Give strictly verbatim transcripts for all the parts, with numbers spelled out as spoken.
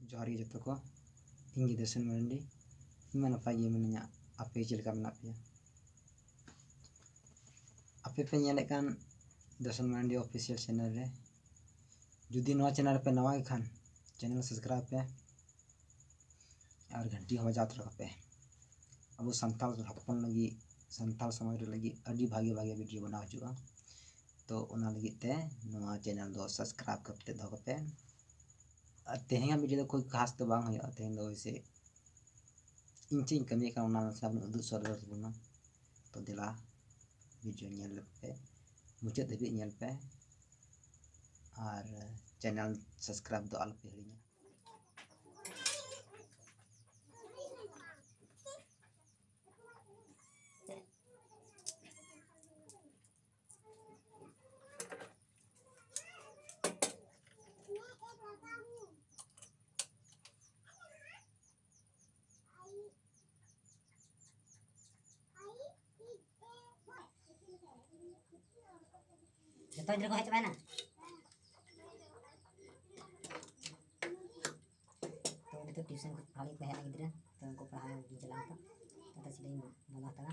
ᱡᱚᱦᱟᱨ ᱜᱮ ᱡᱚᱛᱚ ᱠᱚ, ᱤᱧ ᱜᱮ ᱫᱚᱨᱥᱚᱱ ᱢᱟᱨᱟᱱᱰᱤ᱾ ᱤᱧ ᱢᱟ ᱱᱟᱯᱟᱭ ᱜᱮ ᱢᱤᱱᱟᱹᱧᱟ, ᱟᱯᱮ ᱪᱮᱫ ᱞᱮᱠᱟ ᱢᱮᱱᱟᱜ ᱯᱮᱭᱟ? ᱟᱯᱮ ᱯᱮ ᱧᱮᱞᱮᱫ ᱠᱟᱱ ᱫᱚᱨᱥᱚᱱ ᱢᱟᱨᱟᱱᱰᱤ official channel ᱨᱮ᱾ ᱡᱩᱫᱤ ᱱᱚᱣᱟ channel ᱨᱮᱯᱮ ᱱᱟᱣᱟ ᱜᱮ ᱠᱷᱟᱱ, channel subscribe ᱯᱮ ᱟᱨ ᱜᱷᱟᱱᱴᱤ ᱦᱚᱸ ᱵᱟᱡᱟᱣ ᱛᱚᱨᱟ ᱠᱟᱯᱮ᱾ ᱟᱵᱚ ᱥᱟᱱᱛᱟᱲ ᱦᱚᱯᱚᱱ ᱞᱟᱹᱜᱤᱫ, ᱥᱟᱱᱛᱟᱲ ᱥᱚᱢᱟᱡᱽ ᱨᱮ ᱞᱟᱹᱜᱤᱫ ᱟᱹᱰᱤ ᱵᱷᱟᱜᱮ ᱵᱷᱟᱜᱮ video ᱵᱮᱱᱟᱣ ᱦᱤᱡᱩᱜᱼᱟ᱾ ᱛᱚ ᱚᱱᱟ ᱞᱟᱹᱜᱤᱫ ᱛᱮ ᱱᱚᱣᱟ channel ᱫᱚ subscribe ᱠᱟᱛᱮ ᱫᱚᱦᱚ ᱠᱟᱯᱮ᱾ ᱟᱨ ᱛᱮᱦᱮᱧᱟᱜ video ᱫᱚ ᱠᱷᱩᱵ ᱠᱷᱟᱥ ᱫᱚ ᱵᱟᱝ ᱦᱩᱭᱩᱜᱼᱟ, ᱛᱮᱦᱮᱧ ᱫᱚ ᱦᱳᱭᱥᱮ ᱤᱧ ᱪᱮᱫ ᱤᱧ ᱠᱟᱹᱢᱤᱭᱮᱫ ᱠᱟᱱᱟ ᱚᱱᱟ ᱱᱟᱥᱮᱱᱟᱜ ᱵᱚᱱ ᱩᱫᱩᱜ ᱥᱚᱫᱚᱨ ᱛᱟᱵᱚᱱᱟ᱾ ᱛᱚ ᱫᱮᱞᱟ video ᱧᱮᱞ ᱯᱮ, ᱢᱩᱪᱟᱹᱫ ᱫᱷᱟᱹᱵᱤᱡ ᱧᱮᱞ ᱯᱮ ᱟᱨ channel subscribe ᱫᱚ ᱟᱞᱚᱯᱮ ᱦᱤᱲᱤᱧᱟ᱾ ᱡᱚᱛᱚ ᱜᱤᱫᱽᱨᱟᱹ ᱠᱚ ᱦᱮᱡ ᱪᱟᱵᱟᱭᱮᱱᱟ᱾ ᱛᱚ ᱱᱤᱛᱚᱜ tuition ᱠᱚ ᱯᱟᱲᱦᱟᱣ ᱞᱟᱹᱜᱤᱫ ᱠᱚ ᱦᱮᱡ ᱮᱱᱟ ᱜᱤᱫᱽᱨᱟᱹ, ᱛᱚ ᱩᱱᱠᱩ ᱯᱟᱲᱦᱟᱣ ᱞᱟᱹᱜᱤᱫ ᱤᱧ ᱪᱟᱞᱟᱜᱼᱟ ᱱᱤᱛᱚᱜ᱾ ᱛᱚ ᱥᱤᱫᱷᱟᱹᱧ ᱵᱚᱞᱚ ᱦᱟᱛᱟᱲᱟ᱾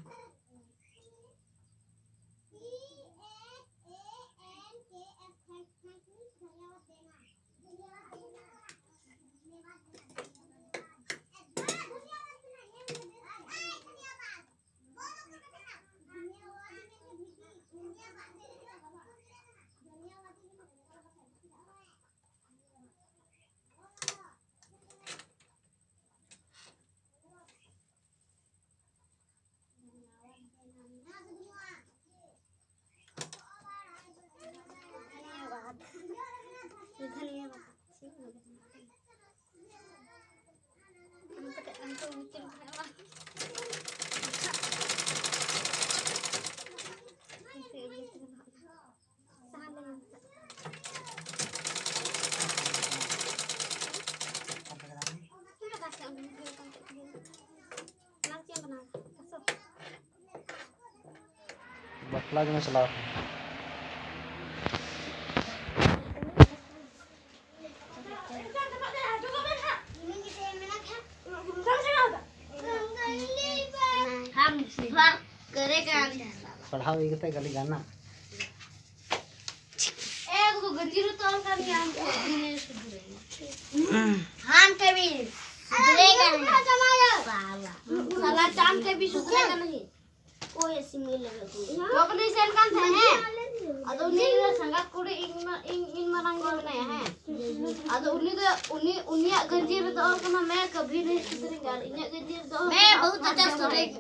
ᱵᱟᱯᱞᱟ ᱡᱮᱢᱚᱱ ᱪᱟᱞᱟᱣ ᱟᱠᱟᱱᱟ᱾ ᱯᱟᱲᱦᱟᱣ ᱤᱫᱤ ᱠᱟᱛᱮ ᱠᱷᱟᱹᱞᱤ ᱜᱟᱱᱟ᱾ ᱮ, ᱩᱱᱠᱩ ᱜᱟᱹᱡᱤ ᱨᱮ ᱛᱚᱞ ᱠᱟᱱ ᱜᱮᱭᱟ, ᱩᱱᱠᱩ ᱟᱹᱰᱤ ᱞᱮ ᱥᱩᱫᱷᱨᱟᱹᱭᱟ᱾ ᱦᱟᱱ ᱠᱟᱹᱢᱤ ᱥᱩᱫᱷᱨᱟᱹᱭ ᱠᱟᱱᱟ᱾ ᱥᱟᱞᱟ ᱪᱟᱸᱫ ᱠᱟᱹᱢᱤ ᱥᱩᱫᱷᱨᱟᱹᱭ ᱠᱟᱱᱟ ᱦᱤ᱾ ᱳᱭ ᱮᱥᱤ ᱢᱤᱞ ᱞᱟᱜᱟ ᱠᱚ᱾ ᱡᱚᱠᱷᱚᱱᱤᱧ ᱥᱮᱱ ᱠᱟᱱ ᱛᱟᱦᱮᱸᱫ, ᱦᱮᱸ? ᱟᱫᱚ ᱩᱱᱤ ᱤᱧ ᱨᱮᱱ ᱥᱟᱸᱜᱟᱛ ᱠᱩᱲᱤ ᱤᱧ ᱢᱟ-, ᱤᱧ, ᱤᱧ ᱢᱟᱨᱟᱝ ᱜᱮ ᱢᱮᱱᱟᱭᱟ, ᱦᱮᱸ? ᱟᱫᱚ ᱩᱱᱤ ᱫᱚ, ᱩᱱᱤ, ᱩᱱᱤᱭᱟᱜ ᱜᱟᱹᱧᱡᱤ ᱨᱮᱫᱚ ᱚᱞ ᱠᱟᱱᱟ, "ᱢᱮ ᱠᱟᱵᱷᱤ ᱱᱟᱦᱤ ᱥᱩᱫᱷᱨᱮᱜᱟ", ᱟᱨ ᱤᱧᱟᱜ ᱜᱟᱹᱧᱡᱤ ᱨᱮᱫᱚ ᱚᱞ ᱠᱟᱱᱟ, "ᱟᱵ ᱦᱟᱢ ᱥᱩᱫᱷᱨᱮᱜᱮ"᱾